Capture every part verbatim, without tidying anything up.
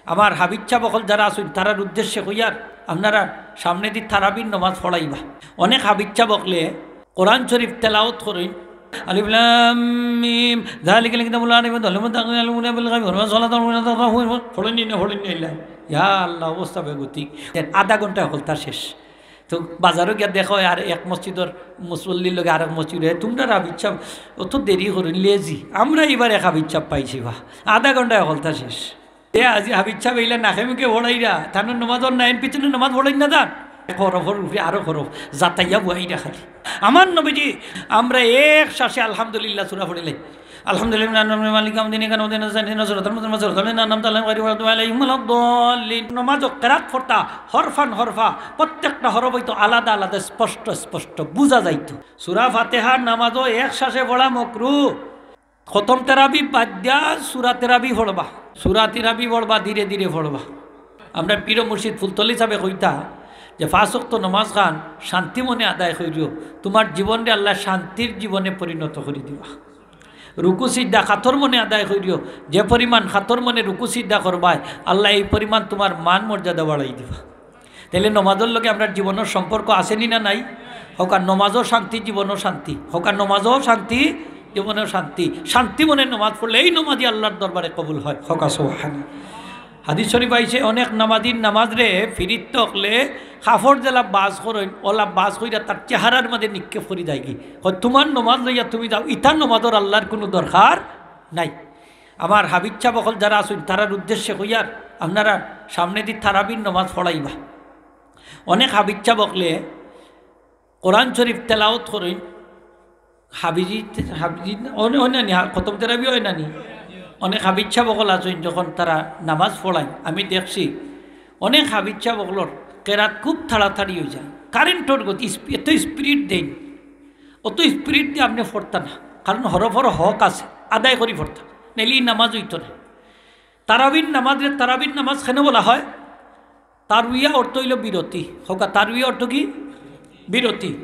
আমার হাফিজ সাব অকল যারা আছইন, তারার উদ্দেশ্যে কইয়ার, আপনারা সামনেদি তারাবির নমাজ পড়াইবা। অনেক হাফিজ সাব অকলে কোরআন শরীফ তেলাওত করইন, আলিফ লাম মিম, যালিকাল কিতাবু লা রাইবা ফিহি হুদাল লিল মুত্তাকিন, আল্লাযিনা হুদাল মুত্তাকিন, ওয়া সালাতুল মুনাফিকিন, পড়ইন নি না, পড়ইন নি না। ইয়া আল্লাহ, অবস্থা বেগতিক। আধা ঘন্টায় হকলতা শেষ। তো বাজারো গিয়া দেখো, আর এক মসজিদর মুসল্লির লগে আরেক মসজিদ, "এ, তুমরা হাফিজ সাব অত দেরি করইন, লেজি। আমরা ইবার এক হাফিজ সাব পাইছি বা, আধা ঘন্টায় হকলতা শেষ।" এ আজি হাফিজ সাব ইলা নাকে মুখে পড়াইরা, তানর নমাজর নাইন পিছনে নমাজ পড়াইন না তান। হরফর উপরে আরো হরফ, জাতাইয়া বুয়াইরা খালি। আমার নবীজি, আমরা এক শ্বাসে আলহামদুলিল্লাহ সূরা পড়িলাই। আলহামদুলিল্লাহ, মালিকি ইয়াউমিদ্দিন, ইয়াকা না'বুদু ওয়া ইয়াকা নাস্তাইন, ইহদিনাস সিরাতাল মুস্তাকিম, সিরাতাল লাযিনা আন'আমতা আলাইহিম, গায়রিল মাগদুবি ওয়ালাদ-দাল্লিন। নমাজও কেরাত পড়তা, হরফান হরফা, প্রত্যেকটা হরফ অইতো আলাদা আলাদা, স্পষ্ট স্পষ্ট বুঝা যাইতো। সূরা ফাতিহা নমাজও এক শ্বাসে পড়া মকরু। খতম তেরাবি বাদ দিয়া সূরা তেরাবি পড়বা, সূরা তেরাবি পড়বা, ধীরে ধীরে পড়বা। আমরার পীর মুর্শিদ ফুলতলি সাবে কইতা যে, "পাঁচ ওয়াক্ত নমাজ খান শান্তি মনে আদায় করিও, তুমার জীবনরে আল্লায় শান্তির জীবনে পরিণত করি দিবা।" রুকু সিজদা কাতর মনে আদায় করিও, যে পরিমাণ কাতর মনে রুকু সিজদা করবায়, আল্লায় এই পরিমাণ তুমার মান মর্যাদা বাড়াই দিবা। তাইলে নমাজর লগে আমরার জীবনর সম্পর্ক আছে নি না নাই? কউক্কা নমাজও শান্তি, জীবনও শান্তি। কউক্কা নমাজও শান্তি, জীবনও শান্তি। শান্তি মনে নমাজ পড়লে এই নমাজই আল্লার দরবারে কবুল হয়। কউক্কা সুবহানাল্লাহ। হাদিস শরীফ আইছে, অনেক নমাজির নমাজরে ফিরিস্তা অকলে কাপড় যেলা বাজ করইন, অলা বাজ কইরা তার চেহারার মাঝে নিক্ষেপ করি যায়গি। কয়, "তুমার নমাজ লইয়া তুমি যাও, ইতা নমাজর আল্লার কুনু দরকার নাই।" আমার হাফিজ সাব অকল যারা আছইন, তারার উদ্দেশ্যে কইয়ার, আপনারা সামনেদি তারাবির নমাজ পড়াইবা। অনেক হাফিজ সাব অকলে কোরআন শরীফ তেলাওত করইন, হাফিজি, হাফিজি, অনে-, অনে নি, হা-, খতম তেরাবি অয় না নি? অনেক হাফিজ সাব অকল আছইন, যখন তারা নমাজ পড়াইন, আমি দেখছি অনেক হাফিজ সাব অকলর কেরাত খুব তাড়াতাড়ি অইযায়, কারেন্টর গতি, স্পি-, এত speed দেইন, অত speed দি আপনে পড়তা না, কারণ হরফর হক আছে, আদায় করি পড়তা, নাইলে ই নমাজ অইতো না। তারাবির নমাজরে তারাবির নমাজ কেনে বলা হয়? তারবিয়া অর্থ অইলো বিরতি। কউক্কা, তারবিয়া অর্থ কি? বিরতি।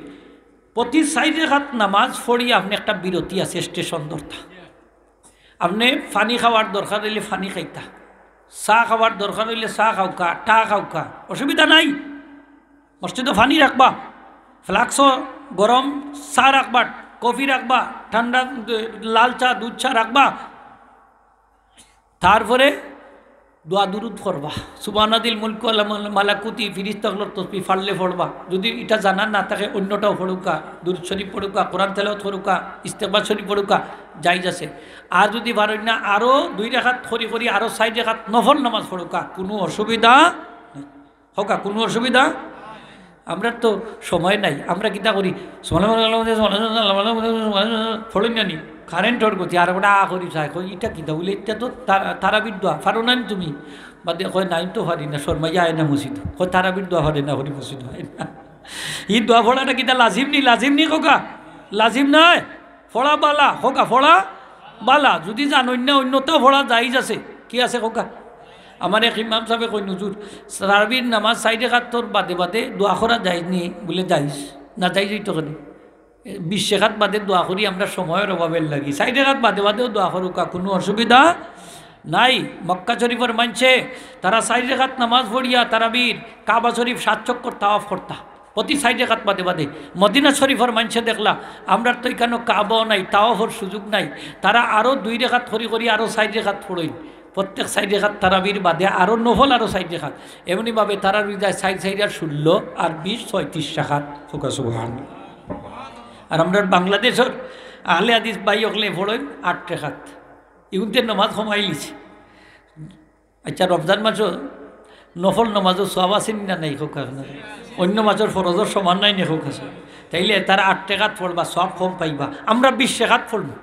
প্রতি চাইর রেকাত নমাজ পড়ি আপনে একটা বিরতি আছে, স্টেশন ধরতা। আপনে পানি খাওয়ার দরকার অইলে পানি খাইতা, চা খাওয়ার দরকার অইলে চা খাউক্কা, টা খাউক্কা, অসুবিধা নাই। মসজিদো পানি রাখবা, ফ্লাক্সো গরম চা রাখবা, কফি রাখবা, ঠান্ডা, লাল চা, দুধ চা রাখবা। তারপরে দোয়া দুরুদ পড়বা, সুবহানাদিল মুলকু ওয়াল মালাকুতি, ফিরিস্তা অকলর তসবিহ পারলে পড়বা। যদি ইটা জানা না থাকে, অইন্যটাও পড়উক্কা, দুরুদ শরীফ পড়উক্কা, কোরআন তেলাওত করউক্কা, ইস্তেগফার শরীফ পড়উক্কা, জায়েজ আছে। আর যদি পারইন না, আরো দুই রেকাত করি করি আরো চাইর রেকাত নফল নমাজ পড়উক্কা, কুনু অসুবিধা নাই। কউক্কা, কুনু অসুবিধা? আমরার তো সময় নাই, আমরা কিতা করি? পড়ইন না নি, কারেন্টর গতি, আর ওটা আ করি চায়, কই, "ইটা কিতা?" বলে, "ইটা তো তারা-, তারাবির দোয়া, পারো না নি তুমি?" বাদে কয়, "না, আমি তো পারি না, শরমাইয়া আয় না মসজিদ।" কয়, "তারাবির দোয়া পারে না, করি মসজিদ আয় না।" ই দোয়া পড়াটা কিতা লাজিম নি? লাজিম নি কউক্কা? লাজিম নায়। পড়া বালা, কউক্কা, পড়া বালা। যদি জানইন না, অইন্যতাও পড়া জায়েজ আছে। কি আছে কউক্কা? আমার এক ইমাম সাবে কইন, "হুজুর, তারাবির নমাজ চাইর রেকাতর বাদে বাদে দোয়া করা জায়েজ নি?" বলে, "জায়েজ। না জায়েজ অইতো কেনে? বিশ রেকাত বাদে দোয়া করি আমরা সময়র অভাবর লাগি। চাইর রেকাত বাদে বাদেও দোয়া করউক্কা, কুনু অসুবিধা নাই।" মক্কা শরীফর মানষে তারা চাইর রেকাত নমাজ পড়িয়া তারাবির কাবা শরীফ সাত চক্কর তাওয়াফ করতা। প্রতি চাইর রেকাত বাদে বাদে। মদিনা শরীফর মানষে দেখলা, আমরার তো ইকানো কাবাও নাই, তাওয়াফর সুযোগ নাই। তারা আরো দুই রেকাত করি করি আরো চাইর রেকাত পড়ইন। প্রত্যেক চাইর রেকাত তারাবির বাদে আরো নফল আরো চাইর রেকাত। এমনিভাবে তারার অইযায় চাইর চাইর আর ষোলো আর বিশ, ছয়ত্রিশ রেকাত। কউক্কা সুবহানাল্লাহ। আর আমরার বাংলাদেশর আহলে হাদিস ভাই অকলে পড়ইন আট রেকাত। ইগুনতে নমাজ কমাইলিছে। আচ্ছা, রমজান মাসো নফল নমাজর সওয়াব আছে নি না নাই কউক্কা? অইন্য মাসর ফরজর সমান নায় নি কউক্কা? তাইলে তারা আট রেকাত পড়বা, সওয়াব কম পাইবা। আমরা বিশ রেকাত পড়মু,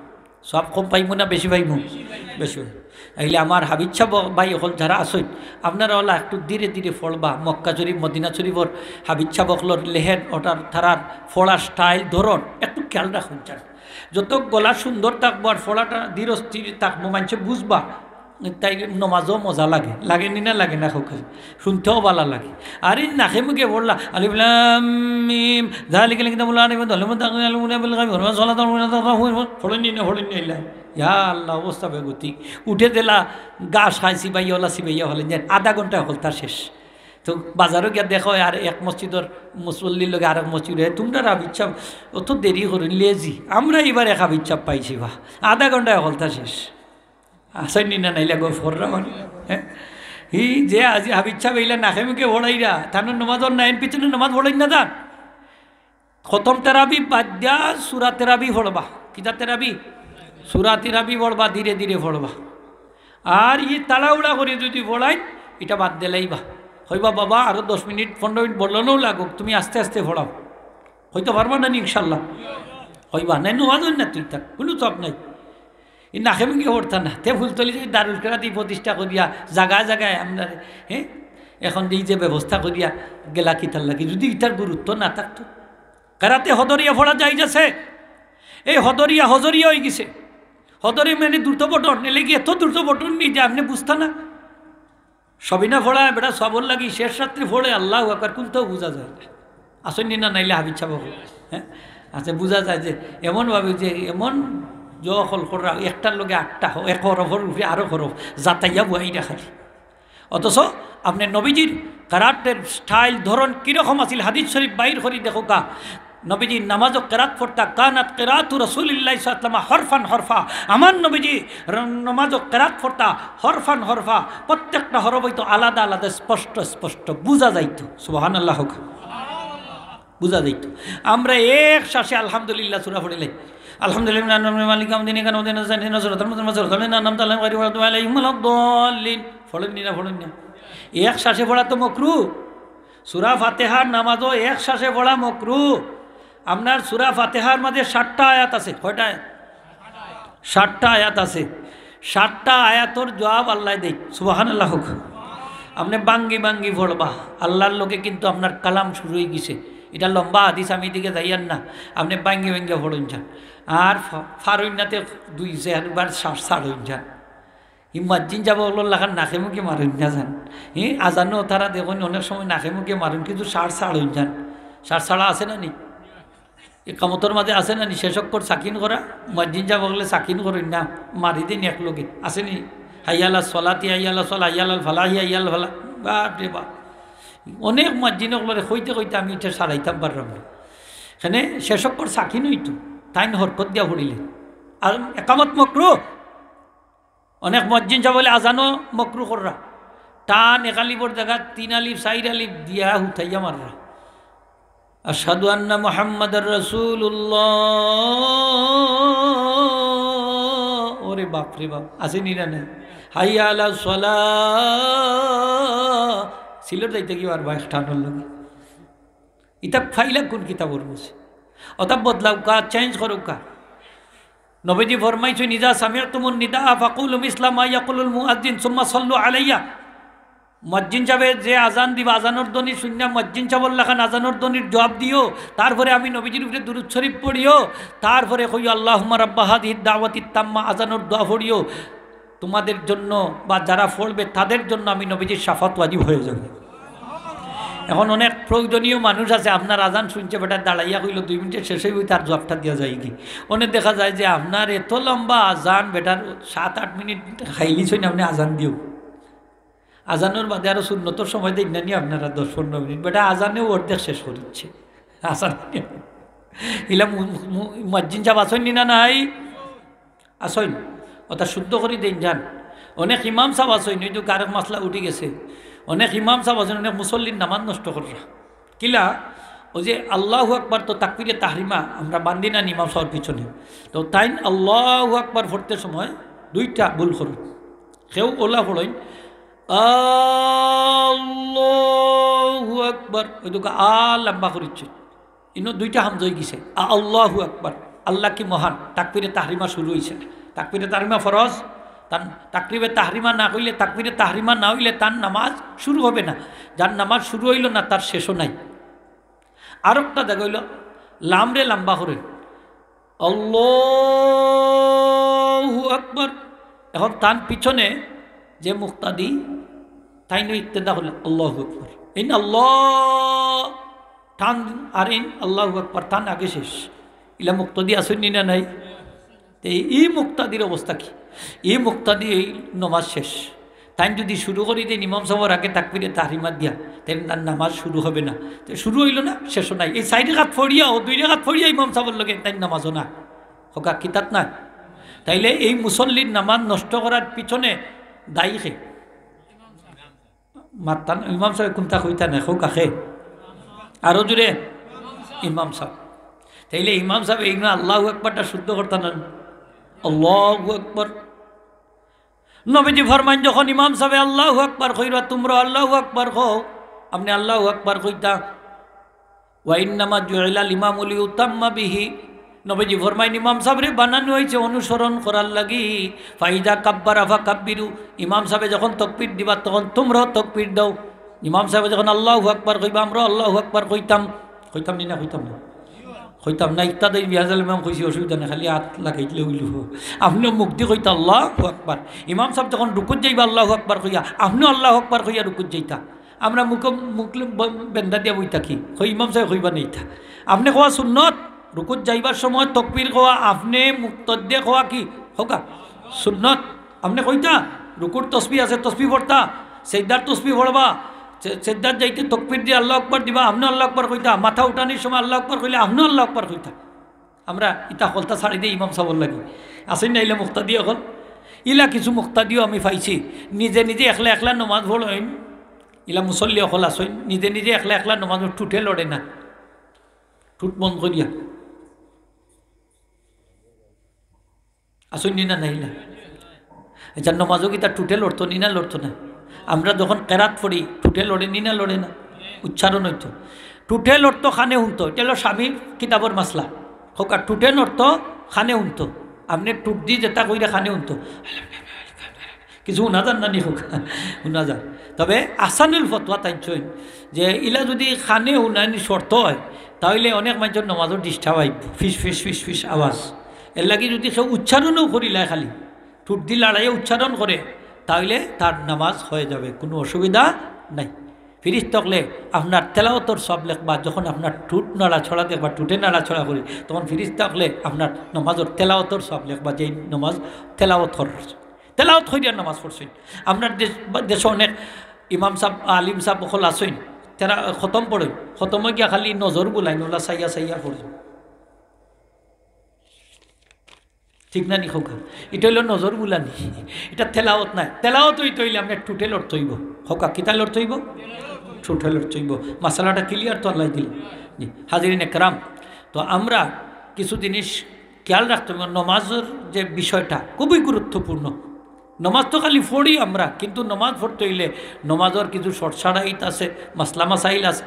সওয়াব কম পাইমু না বেশি পাইমু? বেশি। তাইলে আমার হাফিজ সাব ভাই অকল যারা আছইন, আপনারা অলা একটু ধীরে ধীরে পড়বা। মক্কা শরীফ, মদিনা শরীফর হাফিজ সাব অকলর লেহেন, ওটার তারার পড়ার style, ধরন একটু খেয়াল রাখইন যান। যত গলা সুন্দর থাকবো আর পড়াটা ধীর স্থির থাকবো, মানষে বুঝবা। তাই নমাজও মজা লাগে, লাগে নি না? লাগে না? কউক্কা, শুনতেও ভালা লাগে। আর ই নাকে মুখে পড়লা, আলিফ লাম মিম, যালিকাল কিতাবু লা রাইবা ফিহি হুদাল লিল মুত্তাকিন, আলিফ লাম মিম, গায়রিল মাগদুবি আলাইহিম ওয়ালা দ্দাল্লিন, পড়ইন নি না, পড়ইন নি না? ইয়া আল্লাহ, অবস্থা বেগতিক। উঠে দিলা, ঘাস খাইছি ভাই, ওলা সিবাইয়া ফেলে, আধা ঘন্টা হকলতা শেষ। তো বাজারো গিয়া দেখো, আর এক মসজিদর মুসল্লির লগে আরক মসজিদর, "এ, তুমরার হাফিজ সাব অত দেরি করইন, লেজি, আমরা ইবার এক হাফিজ সাব পাইছি বা, আধা ঘন্টায় হকলতা শেষ।" আছইন নি না, নাইলে গফ কররা মানে, হ্যাঁ? ই যে আজি হাফিজ সাব ইলা নাকে মুখে পড়াইরা, তানর নমাজর নাইন পিছনে নমাজ পড়ইন না যান। খতম তেরাবি বাদ দিয়া সুরা তেরাবি পড়বা। কিতা তেরাবি? সুরা তেরাবি পড়বা, ধীরে ধীরে পড়বা। আর ই তাড়াহুড়া করি যুদি পড়াইন, ইটা বাদ দিলাইবা। কইবা, "বাবা, আরো দশ মিনিট, পনরো মিনিট বললেও লাগুক, তুমি আস্তে আস্তে পড়াও।" কইতা পারবা না নি ইনশাল্লাহ? কইবা, "নাইন নমাজ অইন না তুই তার, কুনু চাপ নাই।" ই নাকে মুখে পড়তা না। তে ফুলতলি থাকি দারুল কেরাত ই প্রতিষ্ঠা করিয়া জাগায় জাগায় আমরারে, হ্যাঁ, এখন ই যে ব্যবস্থা করিয়া গেলা কিতার লাগি, যুদি ইটার গুরুত্ব না থাকতো। কেরাতে হদরিয়া পড়া জায়েজ আছে, এই হদরিয়া হজরিয়া অইগেছে। হদরি মানে দ্রুত পঠন, এরলাগি এত দ্রুত পঠন নি যে আপনে বুঝতা না। সবিনা পড়ায় বেটা সবর লাগি শেষ রাত্রে পড়ে আল্লাহু আকবার, কুন্তাও বুঝা যায় না। আছইন নি না, নাইলে হাফিজ সাব অকল, হ্যাঁ? আচ্ছা, বুঝা যায় যে এমনভাবে যে এমন জ অকল কররা, একটার লগে আটটা হ-, এক হরফর উপরে আরো হরফ, জাতাইয়া বুয়াইরা খালি। অথচ আপনে নবীজির কেরাতের style, ধরন কিরকম আছিল, হাদিস শরীফ বাইর করি দেখউক্কা। নবীজি নামাজো কেরাত পড়তা, কানাত কেরাতু রাসূলিল্লাহি সাল্লাল্লাহু আলাইহি ওয়াসাল্লাম হরফান হরফা। আমার নবীজি র-, নামাজো কেরাত পড়তা হরফান হরফা, প্রত্যেকটা হরফ অইতো আলাদা আলাদা, স্পষ্ট স্পষ্ট বুঝা যাইতো। সুবহানাল্লাহ কউক্কা। বুঝা যাইতো। আমরা এক শ্বাসে আলহামদুলিল্লাহ সূরা পড়িলাই। আলহামদুলিল্লাহ, মালিকি ইয়াউমিদ্দিন, ইয়াকা না'বুদু ওয়া ইয়াকা নাস্তাইন, ইহদিনাস সিরাতাল মুস্তাকিম, সিরাতাল লাযিনা আন'আমতা আলাইহিম, গায়রিল মাগদুবি আলাইহিম ওয়ালাদ দাল্লিন। পড়ইন নি না, পড়ইন না? এক শ্বাসে পড়া তো মকরু। সূরা ফাতিহার নামাজো এক শ্বাসে পড়া মকরু। আপনার সূরা ফাতিহার মাঝে ষাটটা আয়াত আছে। কয়টা আয়াত? ষাটটা আয়াত আছে। ষাটটা আয়াতর জুয়াব আল্লায় দেইন। সুবহানাল্লাহ কউক্কা। আপনে ভাঙ্গি ভাঙ্গি পড়বা, আল্লার লগে কিন্তু আপনার কালাম শুরু অইগেছে। ইটা লম্বা হাদিস, আমি ইদিকে যাইয়ার না। আপনে ভাঙ্গি ভাঙ্গি পড়ইন যান। আর ফা-, ফারইন না তে দুই চাইরবার শ্বাস ছাড়ইন যান। ই মুয়াজ্জিন সাব অকলর লাখান নাকে মুখে মারইন না যান। ই আজানো তারা দেখইন অনেক সময় নাকে মুখে মারইন, কিন্তু শ্বাস ছাড়ইন যান। শ্বাস ছাড়া আছে না নি? ইকামতর মাঝে আছে না নি? শেষ অক্ষর সাকিন করা, মুয়াজ্জিন সাব অকলে সাকিন করইন না, মারি দেইন একলগে। আছে নি? হাইয়া আলাস সলাতি, হাইয়া আলাস সলাহ, হাইয়া আলাল ফালাহি, হাইয়া আলাল ফালাহ। বাপ রে বাপ। অনেক মুয়াজ্জিন অকলরে কইতে কইতে আমি ইটা ছাড়াইতাম পারলাম না। এখানে শেষ অক্ষর সাকিন অইতো, তাইন হরকত দিয়া পড়িলে। আর একামত মকরু। অনেক মুয়াজ্জিন সাব অকলে আজানো মকরু কররা। টান এক আলিফর জাগাত তিন আলিফ, চাইর আলিফ দিয়া হুতাইয়া মাররা। আশহাদু আন্না মুহাম্মাদার রাসূলুল্লাহ। ওরে বাপ রে বাপ, আছে নি না নাই? হাইয়া আলাস সালাহ। সিলেট যাইতা কিবা পারবা এক টানর লগে। ইতা পাইলা কুন কিতাবর মাঝে? অতা বদলাউক্কা, change করউক্কা। নবীজি ফরমাইছইন, "ইজা সামি'তুমুন নিদাআ ফাকুলু মিসলা মা ইয়াকুলুল মুআজ্জিন, সুম্মা সাল্লু আলাইয়া।" মুয়াজ্জিন সাবে যে আজান দিবা, আজানর ধ্বনি শুনিয়া মুয়াজ্জিন সাবর লাখান আজানর ধ্বনির জুয়াব দিও, তারপরে আমি নবীজির উপরে দুরূদ শরীফ পড়িও, তারপরে কইও, "আল্লাহুম্মা রাব্বা হাযিহিদ দাওয়াতিত তাম্মা", আজানর দোয়া পড়িও। তোমাদের জন্য বা যারা পড়বে তাদের জন্য আমি নবীজির শাফাত ওয়াজিব হয়ে যাবে। এখন অনেক প্রয়োজনীয় মানুষ আছে, আপনার আজান শুনছে, বেটা দাঁড়াইয়া কইলো দুই মিনিটে শেষ অইবো, তার জুয়াবটা দিয়া যায়গি। অনে দেখা যায় যে আপনার এত লম্বা আজান, বেটার সাত আট মিনিট খাইলিছইন আপনে আজান দিও। আজানর বাদে আরো সুন্নতর সময় দেইন না নি আপনারা দশ পনরো মিনিট, বেটা আজানেও অর্ধেক শেষ করিচ্ছে। আজান ইলা মু-, মু-, মুয়াজ্জিন সাব আছইন নি না নাই? আছইন, অতা শুদ্ধ করি দেইন যান। অনেক ইমাম সাব আছইন, অউ তো আরেক মাসলা উঠি গেছে। অনেক ইমাম সাব আছইন, অনেক মুসল্লির নামাজ নষ্ট কররা। কিলা? অউ যে আল্লাহু আকবার তো তাকবীরে তাহরিমা, আমরা বান্দি না নি ইমাম সাবর পিছনে। তো তাইন আল্লাহু আকবার পড়তে সময় দুইটা ভুল করইন। কেউ অলা পড়ইন, "আল্লাহু আকবার", অউ তো আ লম্বা করিচ্ছে। ইনো দুইটা হামজা অইগেছে। আ-, আল্লাহু আকবার। আল্লাহ কি মহান। তাকবীরে তাহরিমা শুরু অইছে না। তাকবীরে তাহরিমা ফরজ। তান তাকবীরে তাহরিমা না কইলে, তাকবীরে তাহরিমা না অইলে তার নামাজ শুরু হবে না। যার নামাজ শুরু অইলো না, তার শেষও নাই। আরোকটা জাগা অইলো, লামরে লম্বা করে। আল্লাহু আকবার। এখন তান পিছনে যে মুক্তাদি, তাইন ইক্তেদা করলে আল্লাহু আকবার। ইন আল্লাহ টান, আর ইন আল্লাহু আকবার টান আগে শেষ। ইলা মুক্তাদি আছইন নি না নাই? তে ই মুক্তাদির অবস্থা কি? ই মুক্তাদি এই নমাজ শেষ। তাইন যুদি শুরু করি দেইন ইমাম সাবর আগে তাকবিরে তাহরিমা দিয়া, তাইলে তান নমাজ শুরু হবে না। তে শুরু অইলো না, শেষও নাই। এই চাইর রাকাত পড়িয়া, অউ দুই রাকাত পড়িয়া ইমাম সাবর লগে তাইন নমাজও না। কউক্কা কিতাত না? তাইলে এই মুসল্লির নমাজ নষ্ট করার পিছনে দায়ী কে? মাততা না, ইমাম সাবে কুনতা কইতা না, কউক্কা কে? আরো জোরে, ইমাম সাব। তাইলে ইমাম সাবে ইনো আল্লাহু আকবারটা শুদ্ধ করতা না? আল্লাহু আকবার। নবীজি ফরমাইন, যখন ইমাম সাবে আল্লাহু আকবার কইরা, তুমরা আল্লাহু আকবার কও, আপনে আল্লাহু আকবার কইতা। ওয়া ইন্নামা জুইলাল ইমামু লিউতাম্মা বিহি। নবীজি ফরমাইন, ইমাম সাবরে বানানো অইছে অনুসরণ করার লাগি। ফাইদা কাব্বারা ফাকাব্বিরু। ইমাম সাবে যখন তকবির দিবা, তখন তুমরাও তকবির দাও। ইমাম সাবে যখন আল্লাহু আকবার কইবা, আমরাও আল্লাহু আকবার কইতাম। কইতাম নি না, কইতাম না? কইতাম না, ইক্তাদাই বিহাজাল ইমাম কইছি, অসুবিধা নাই, খালি আত লাগাইলে অইলো। আপনেও মুখদি কইতা আল্লাহু আকবার। ইমাম সাব যখন রুকুত যাইবা আল্লাহু আকবার কইয়া, আপনেও আল্লাহু আকবার কইয়া রুকুত যাইতা। আমরা মুখ, মুখ ব-, বেন্দা দিয়া বই থাকি, কই ইমাম সাবে কইবা নি ইতা। আপনে কওয়া সুন্নত, রুকুত যাইবার সময় তকবির কওয়া, আপনে মুক্তাদিয়ে কওয়া কি? কউক্কা সুন্নত। আপনে কইতা, রুকুর তসবি আছে, তসবি পড়তা, সেজদার তসবি পড়বা, সে-, সেজদাত যাইতে তকবির দিয়া আল্লাহু আকবার দিবা, আপনেও আল্লাহু আকবার কইতা, মাথা উঠানির সময় আল্লাহু আকবার কইলে আপনেও আল্লাহু আকবার কইতা। আমরা ইতা হকলতা ছাড়ি দেই ইমাম সাবর লাগি। আছইন না ইলা মুক্তাদি অকল? ইলা কিছু মুক্তাদিও আমি পাইছি, নিজে নিজে একলা একলা নমাজ পড়ইন, ইলা মুসল্লি অকল আছইন, নিজে নিজে একলা একলা নমাজ পড়ইন, ঠুটে লড়ে না, ঠুট বন্ধ করিয়া। আছইন নি না, নাইলা? আচ্ছা, নমাজও কিতা ঠুটে লড়তো নি না, লড়তো না? আমরা যখন কেরাত পড়ি, ঠুটে লড়ে নি না, লড়ে না? উচ্চারণ অইতো। ঠুটে লড়তো, কানে হুনতো, ইটা অইলো শামীর কিতাবর মাসলা। কউক্কা, ঠুটে লড়তো, কানে হুনতো। আপনে ঠুটদি যেতা কইরা কানে হুনতো। কিছু হুনা যার না নি? কউক্কা, হুনা যার। তবে আহসানুল ফতোয়াত আনছইন যে ইলা যুদি কানে হুনানি শর্ত অয়, তাইলে অনেক মানষর নমাজও disturb অইবো, ফিস ফিস ফিস ফিস আওয়াজ। এরলাগি যুদি কেউ উচ্চারণও করিলায় খালি, ঠুটদি লড়াইয়া উচ্চারণ করে, তাইলে তার নামাজ হয়ে যাবে, কুনু অসুবিধা নাই। ফিরিস্তা অকলে আপনার তেলাওয়াতর সওয়াব লেখবা, যখন আপনার ঠুট নাড়াছড়া দেখবা, ঠুটে নাড়াছড়া করি, তখন ফিরিস্তা অকলে আপনার নামাজর তেলাওয়াতর সওয়াব লেখবা, যেই নামাজ তেলাওয়াত কর-, তেলাওয়াত করিয়া নামাজ পড়ছইন। আপনার দেশ, বা দেশো অনেক ইমাম সাব, আলিম সাব অকল আছইন, তারা খতম পড়ইন, খতমো গিয়া খালি নজর বুলাইন, অলা চাইয়া চাইয়া পড়ইন। ঠিক না নি কউক্কা? ইটা অইলো নজর বুলানি, ইটা তেলাওয়াত নায়। তেলাওয়াত অইতে অইলে আপনে ঠুটে লড়তে অইবো। কউক্কা, কিতা লড়তে অইবো? ঠুটে লড়তে অইবো। মাসলাটা clear তো আল্লায় দিল। জি, হাজিরিন একরাম, তো আমরা কিছু জিনিস খেয়াল রাখতে অইবো। নমাজর যে বিষয়টা খুবই গুরুত্বপূর্ণ। নমাজ তো খালি পড়ি আমরা, কিন্তু নমাজ পড়তে অইলে নমাজর কিছু শর্ত শারাইত আছে, মাসলা মাসাইল আছে।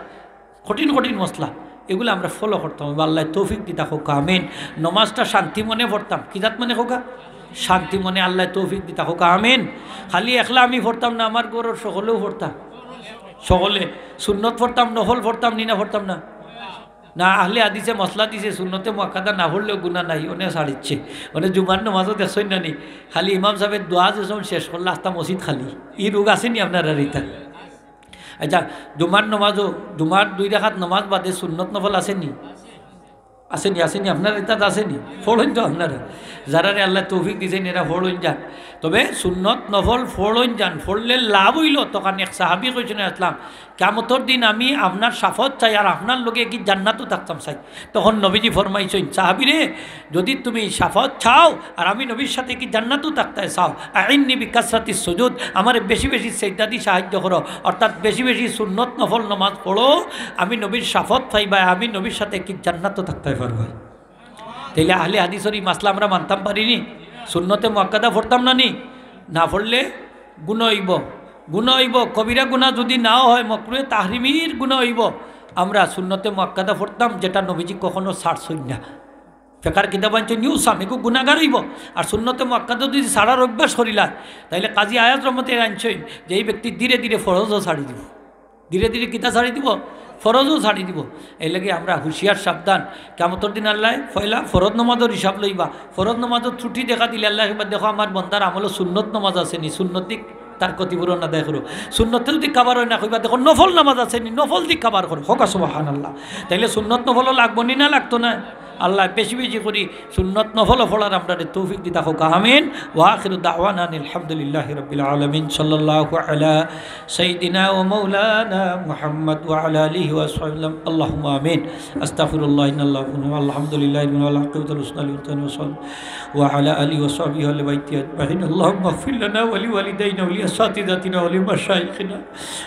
কঠিন কঠিন মাসলা, এগুলা আমরা follow করতাম অইবো। আল্লায় তৌফিক দিতা কউক্কা, আমিন। নমাজটা শান্তি মনে পড়তাম, কিজাত মনে কউক্কা? শান্তি মনে। আল্লায় তৌফিক দিতা কউক্কা, আমিন। খালি একলা আমি পড়তাম না, আমার ঘরর সকলেও পড়তা, সকলে। সুন্নত পড়তাম, নফল পড়তাম নি না, পড়তাম না? না, আহলে হাদিসে মাসলা দিছে, সুন্নতে মুআক্কাদা না পড়লেও গুনা নাই, অনে ছাড়িছে। অনে জুমার নমাজও দেখছইন না নি, খালি ইমাম সাবে দোয়া যে সময় শেষ করলা, আস্তা মসজিদ খালি। ই রোগ আছে নি আপনারার ইতা? আচ্ছা, জুমার নমাজও, জুমার দুই রাকাত নমাজ বাদে সুন্নত নফল আছে নি? আছে নি, আছে নি? আপনারার ইতাত আছে নি? পড়ইন তো আপনারা। যারারে আল্লায় তৌফিক দিছইন, এরা পড়ইন যান। তবে সুন্নত নফল পড়ইন যান, পড়লে লাভ অইলো। তখন এক সাহাবী কইছইন, আসলাম, কিয়ামতর দিন আমি আপনার শাফাত চাই, আর আপনার লগে কি জান্নাতো থাকতাম চাই। তখন নবীজি ফরমাইছইন, সাহাবীরে, যদি তুমি শাফাত চাও আর আমি নবীর সাথে কি জান্নাতো থাকতে চাও, আইন্নি বিকাসরাতিস সুজুদ, আমারে বেশি বেশি সেজদাদি সাহায্য করো, অর্থাৎ বেশি বেশি সুন্নত নফল নমাজ পড়ো, আমি নবীর শাফাত পাইবায়, আমি নবীর সাথে কি জান্নাতো থাকতে পারবায়। তাইলে আহলে হাদিসর ই মাসলা আমরা মানতাম পারি নি? সুন্নতে মুআক্কাদা পড়তাম না নি? না পড়লে গুনা অইবো, গুনা অইবো। কবিরা গুনা যদি নাও হয়, মকরুহে তাহরিমির গুনা অইবো। আমরা সুন্নতে মুআক্কাদা পড়তাম, যেটা নবীজি কখনো ছাড়ছইন না। ফেকার কিতাব আনছইন, ইউসাম, এগু গুনাগার অইবো। আর সুন্নতে মুআক্কাদা যদি ছাড়ার অভ্যাস করিলা, তাইলে কাজী আয়াজ রহমতে আনছইন যে এই ব্যক্তি ধীরে ধীরে ফরজও ছাড়ি দিবো। ধীরে ধীরে কিতা ছাড়ি দিবো? ফরজও ছাড়ি দিবো। এরলাগি আমরা হুঁশিয়ার সাবধান। কিয়ামতর দিন আল্লায় পয়লা ফরজ নমাজর হিসাব লইবা। ফরজ নমাজর ত্রুটি দেখা দিলে আল্লায় কইবা, দেখো আমার বন্দার আমলো সুন্নত নমাজ আছে নি, সুন্নতি তার ক্ষতিপূরণ আদায় করো। সুন্নতে যদি কাবার অয় না, কইবা, "দেখো, নফল নামাজ আছে নি, নফল দি কাবার করো।" কউক্কা সুবহানাল্লাহ। তাইলে সুন্নত নফলও লাগবো নি না লাগতো না? আল্লাহ বেশি বেশি করি সুন্নত নফলও পড়ার আমরারে তৌফিক দিতা কউক্কা। আমিন। ওয়া আখিরু দাওয়ানা আনিল হামদুলিল্লাহি রাব্বিল আলামিন। সাল্লাল্লাহু আলা সাইয়্যিদিনা ওয়া মাওলানা মুহাম্মদ ওয়া আলা আলিহি ওয়া সাহবিহি। আল্লাহুম্মা আমিন। আস্তাগফিরুল্লাহ, ইন্নাল্লাহু আলহামদুলিল্লাহ, ওয়াল আকিবাতুল হুসনা লিল মুত্তাকিন, ওয়া সাল্লাল্লাহু ওয়া আলা আলিহি ওয়া সাহবিহি ওয়া আহলি বাইতিহি আজমাইন। আল্লাহুম্মা ইগফির লানা ওয়া লিওয়ালিদাইনা ওয়া লিআসাতিযাতিনা ওয়া লিমাশাইখিনা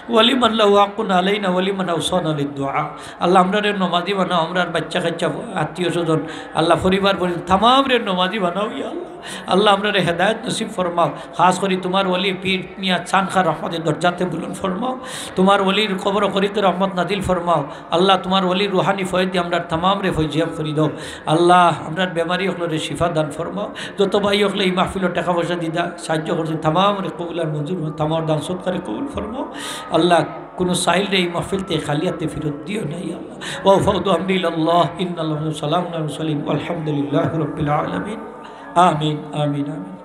ওয়া লিমান লাহু হাক্কুন আলাইনা ওয়া লিমান আওসানা লিদ দুআ। আল্লাহ, আমরারে নমাজি বানাও, আমরার বাচ্চা কাচ্চা, আত্মীয় স্বজন, আল্লাহ, পরিবার পরিজন তামামরে নমাজি বানাও, ইয়া আল্লাহ। আল্লাহ, আমরারে হেদায়েত নসিব ফরমাও। খাস করি তুমার ওলি পীর মিয়া চানখার রহমতে দরজাতে বুলন্দ ফরমাও। তুমার ওলির কবরো করিতে রহমত নাজিল ফরমাও। আল্লাহ, তুমার ওলির রুহানি ফয়েজ দি আমরার তামামরে ফয়েজিয়াব করি দাও। আল্লাহ, আমরার বেমারি অকলরে শিফা দান ফরমাও। যত ভাই অকলে ই মাহফিলো টেকা পয়সা দিতা সাহায্য করছইন, তামামরে কবুল আর মঞ্জুর ফরমাও, তামাম দান সদকারে কবুল ফরমাও। আল্লাহ, কুনু সাইলরে ই মাহফিল তে খালি আতে ফিরত দিও না, ইয়া আল্লাহ। ওয়া উফাউদু আমরি ইলাল্লাহ, ইন্নাল্লাহু সালামুন আলাল মুরসালিন, ওয়া আলহামদুলিল্লাহি রাব্বিল আলামিন। আমিন, আমিন, আমিন।